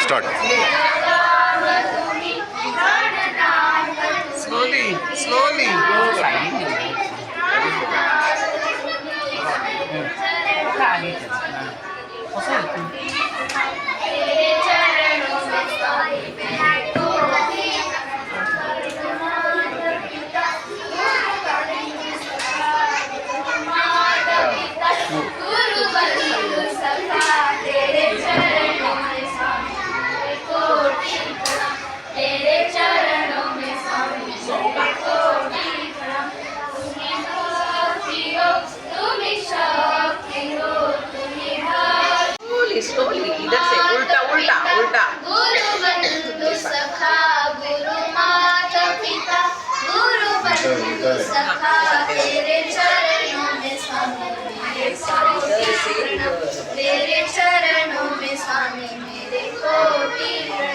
Start. Slowly, slowly. तेरे चरणों में स्वामी मेरे कोटि माता पिता गुरु बंधु सखा, तेरे चरणों में स्वामी मेरे कोटि प्रणाम। तेरे चरणों में स्वामी मेरे कोटि प्रणाम। तुम्ही भक्ति हो, तुम्ही शक्ति हो, तुम्ही भक्ति। Slowly, slowly. इधर से उल्टा उल्टा उल्टा. गुरु बंधु सखा, गुरु माता पिता, गुरु बंधु सखा, तेरे चरणों में स्वामी मेरे कोटि प्रणाम। तेरे चरणों में स्वामी मेरे कोटि.